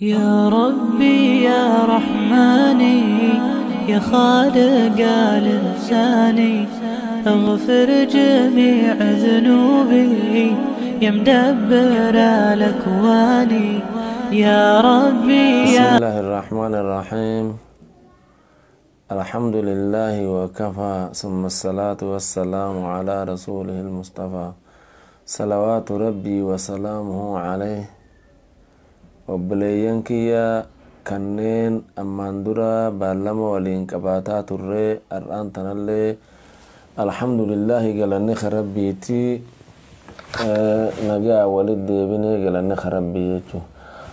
يا ربي يا رحماني يا خالق الإنسان اغفر جميع ذنوبي يا مدبر الأكوان يا ربي. بسم الله الرحمن الرحيم. الحمد لله وكفى، ثم الصلاة والسلام على رسوله المصطفى، صلوات ربي وسلامه عليه. Obboleeyyan kiyya kanneen ammaan dura baallama waliin qabaataa turre, har'aan tanallee alhamdulillahi, galanni rabbiiti, nagaa walit deebinee, galanni rabbii jechuu.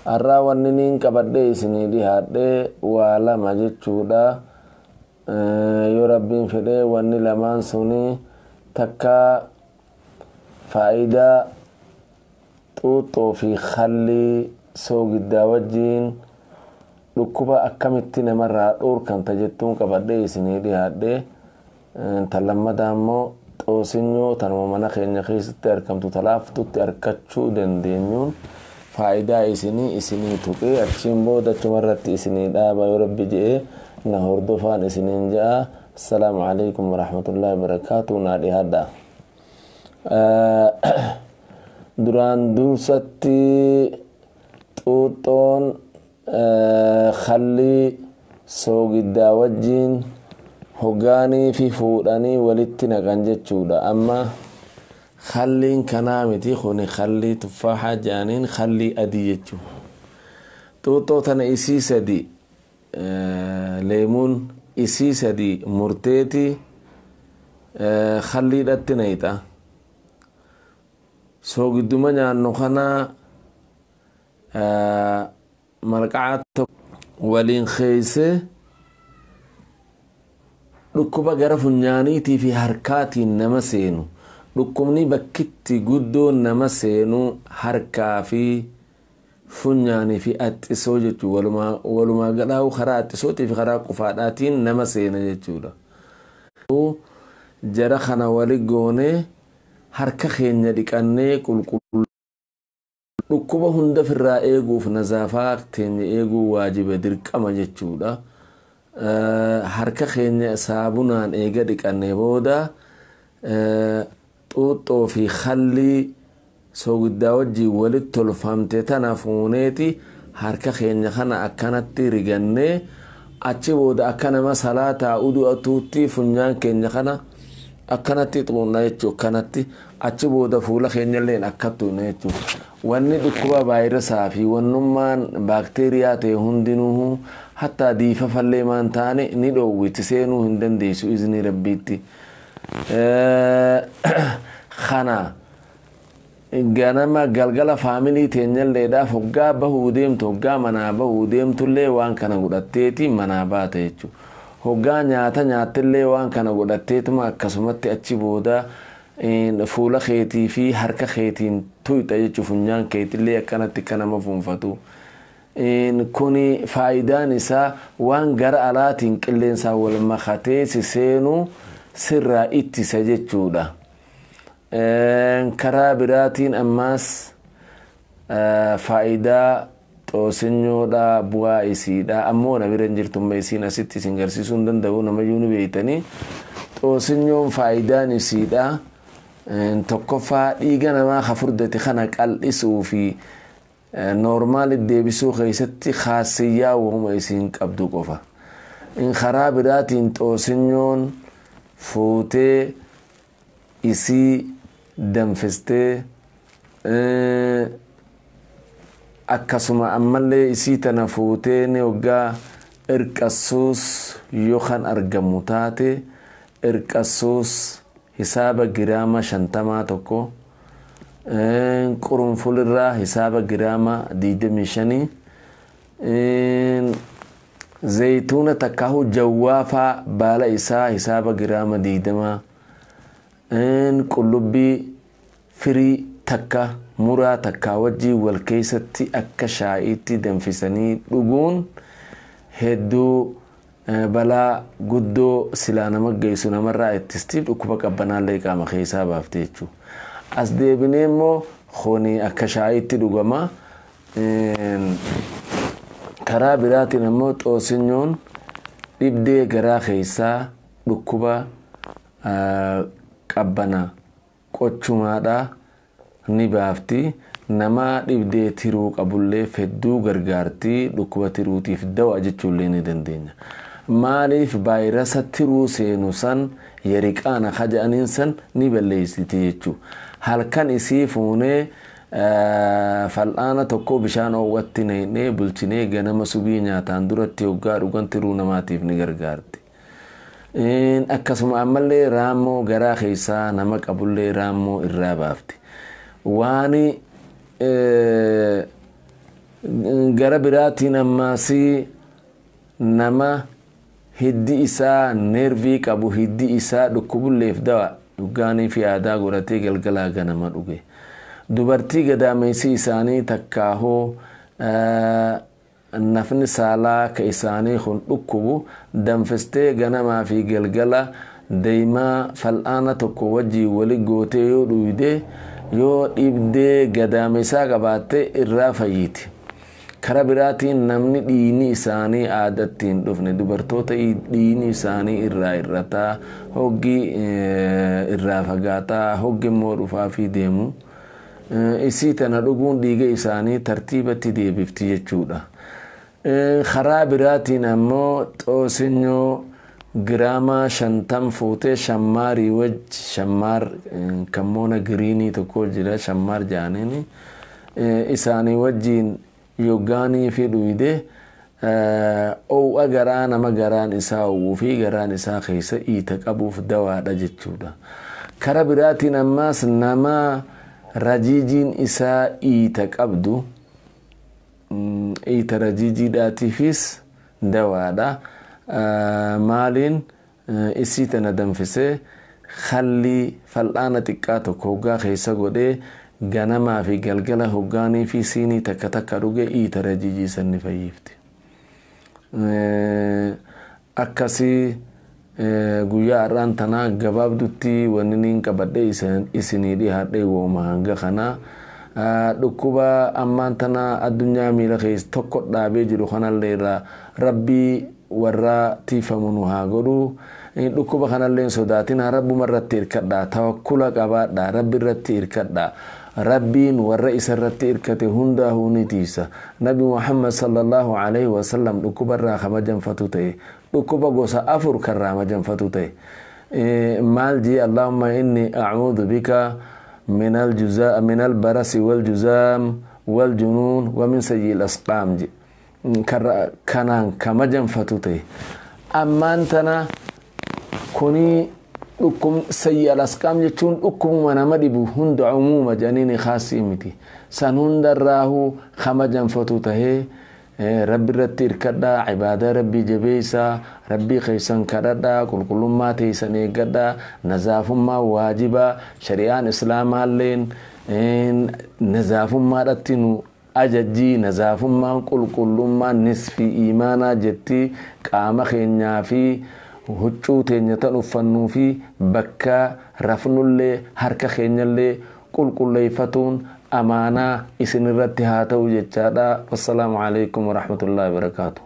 Har'aa wanni niin qabadhee isinii dhihaadhee waa lama jechuudha, yoo Rabbiin fedhee. Wanni lamaan suni takka faayidaa xuuxoo fi khallii soogiddaa wajjiin dhukkuba akkamitti namarraa dhoorkanta jettuun qabadhee isinii dhihaadhee. Tan lammataa immoo xoosinyoo tanuma mana keenya keessatti argamtu talaaftutti arkachuu dandeenyuun faayidaa isinii tuqee achiin booda achumarratti isinii dhaaba, yoo Rabbi je'ee. Na hordofaan isiniin je'a. Assalaamu alaikum warahmatullaahi wabarakaatu. Naa dhihaadha. Duraan dursatti xuuxoon khallii soogiddaa wajjiin hoggaanii fi fuudhanii walitti naqan jechuudha. Amma khalliin kanaa miti, kuni khallii tuffaahaa jedhaniin, khallii adii jechuu. Xuuxoo tana isii sadi, leemuun isii sadi murteeti khalliidhatti nayxa. Soogidduma nyaannu kana malqacaa tokko waliin keeyse dhukkuba gara funyaaniitii fi harkaatiin nama seenu. Dhukkubni bakkitti guddoon nama seenu harkaa fi funyaanii fi axxisoo jechuu. Walumaa galaa karaa axxisootii fi karaa qufaadhaatiin nama seena jechuudha. Jara kana wali goonee harka keenya dhiqannee qulqulluu dhukkuba hunda firraa eeguuf nazaafaa teenya eeguu waajiba, dirqama jechuudha. Harka keenya saabunaan eega dhiqannee booda xuuxoo fi khallii soogiddaa wajjiin walitti tolfamte tana fuuneeti harka keenya kana akkanatti rigannee, achi booda akka nama salaataa udu'atuutti funyaan keenya kana akkanatti xuunna jechuu. Akkanatti achi booda fuula keenyalleen akka xuunna jechuu. Wanni dhukkuba vaayirasaa fi wannummaan baakteeriyaa ta'e hundinuu, hattaa diifafallee maan taane, ni dhoowwiti, seenuu hin dandeessu izni Rabbiitti. Kana ganama galgala faamilii teenyalleedhaaf hoggaa bahuu deemtu, hoggaa manaa bahuu deemtullee waan kana godhatteeti manaa baata jechuudha. Hoggaa nyaata nyaattillee waan kana godhatteetuma akkasumatti achi booda fuula keetii fi harka keetiin tuyxa jechuudha. Funyaan keetillee akkanatti akka nama fuunfatu. Kuni faayidaan isaa waan gara alaatiin qilleensaan wal makatee si seenuu sirraa ittisa jechuudha. Karaa biraatiin ammaas faayidaa xoosinyoodha, bu'aa isiidha ammoo na bira hin jirtumma, isiin asitti isin garsiisuu hin danda'u, namayyuu ni beeytanii. Xoosinyoon faayidaan isiidha tokkoffaa dhiiga namaa ka furdate kana qal'isuu fi normal deebisuu keessatti khaasiyyaa wahuma isiin qabdu qofa. Karaa biraatiin xoosinyoon fuutee isii danfistee, akkasuma ammallee isii tana fuutee ni hoggaa irqassuus yoo kan argamu taate, irqassuus hisaaba giraama 50 tokko, qurunfulirraa hisaaba giraama 25, zayituuna takkaahu jawwaafaa baala isaa hisaaba giraama 20, qullubbii firii takka muraa takkaa wajjii wal keessatti akka shaa'iitti danfisanii dhuguun hedduu balaa guddoo silaa nama geessu namarraa ittisti, dhukkuba qabbanaallee qaama keessaa baafte jechuudha. As deebinee immoo kuni akka shaayiitti dhugama. Karaa biraatiin ammoo xoosinyoon dhibdee garaa keessaa dhukkuba qabbana qochumaadha ni baafti. Nama dhibdee tiruu qabullee hedduu gargaarti, dhukkuba tiruutiif dawa jechuullee ni dandeenya. Maaliif? Vaayirasa tiruu seenu san, yeriqaana kaja'aniin san ni balleessiti jechuu. Halkan isii fuunee fal'aana tokko bishaan oowwatti naqnee bulchinee, ganama subii nyaataan duratti hoggaa dhugan tiruu namaatiif ni gargaarti. Akkasuma ammallee raammoo garaa keessaa nama qabullee raammoo irraa baafti. Waan gara biraatiin ammaasii nama hiddi isaa neervii qabu, hiddi isaa dhukkubulleef dawa, dhugaanii fi aadaa godhatee galgalaa ganama dhuge. Dubartii gadaameessi isaanii takkaahoo nafni saalaa ka isaanii kun dhukkubu, danfistee ganamaa fi galgala deemaa fal'aana tokko wajjii wali gootee yoo dhuyde, yoo dhibdee gadaameessaa qabaatte irraa fayyiti. Kara biraatiin namni dhiigni isaanii aadatti hin dhufne, dubartoota dhiigni isaanii irraa irrataa, hoggi irraa fagaataa, hoggi immoo dhufaa fi deemu, isii tana dhuguun dhiiga isaanii tartiibatti deebifti jechuudha. Karaa biraatiin ammoo xoosinyoo giraama 50 fuutee shammaarii wajji, shammaar kammoona giriinii tokko jira, shammaar jaaniini, isaanii wajjiin yoggaanii fi dhuyde, oowwa garaa nama garaan isaa oowwuu fi garaan isaa keessa iita qabuuf dawaadha jechuudha. Kara biraatiin ammaas nama rajiijiin isaa iita qabdu, iita rajiijiidhaatiifis dawaadha. Maaliin? Isii tana danfisee hallii fal'aana xiqqaa tokko hoggaa keessa godhee, ganamaa fi galgala hoggaanii fi siinii takka takka dhuge, iita rajiijii san ni fayyifti. Akkasii guyyaa har'aan tanaa gabaabdutti wanni niin qabadhe isinii dhihaadhe wooma hanga kanaa. Dhukkuba ammaan tana addunyaa miila keessa tokko dhaabee jiru kanallee irraa Rabbii warra tiifamu nu haa godhu. Dhukkuba kanallee hin sodaatina, Rabbuma irratti hirkadhaa, tawakkula qabaadhaa, Rabbi irratti hirkadhaa. Rabbiin warra isa irratti hirkate hundaahuu ni tiisa. Nabi Muhammad sallallahu alaihi wasallam dhukkuba irraa kamajanfatu ta'e, dhukkuba gosa afur karraa majanfatu ta'e. Maal jee? "Allahumma inni a'uudhu bika min aljuza min albarasi waljuzaam waljunuun wa min sayyi asqaam" je. Kanaan kamajanfatu ta'e. Ammaan tana kuni dhukkub sayyi al-asqaam jechuun dhukkubuma nama dhibu hunda, umuuma jedhaniini, kaasii miti. San hundarraahuu kamajanfatu tahee, Rabbi irratti hirkadhaa, ibaadaa Rabbii jabeessaa, Rabbii keessan kadhadhaa, qulqullummaa teessan eeggadhaa. Nazaafummaa waajibaa, shari'aan Islaamaalleen nazaafummaadhatti nu ajajjii. Nazaafummaan, qulqullummaan nisfi iimaanaa jetti. Qaama keenyaa fi huccuu teenya tan uffannuu fi bakka rafnullee, harka keenyallee qulqulleeffatuun amaanaa isin irratti haa ta'u jechaadha. Wassalaamu alaikum warahmatullaahi wabarakaatu.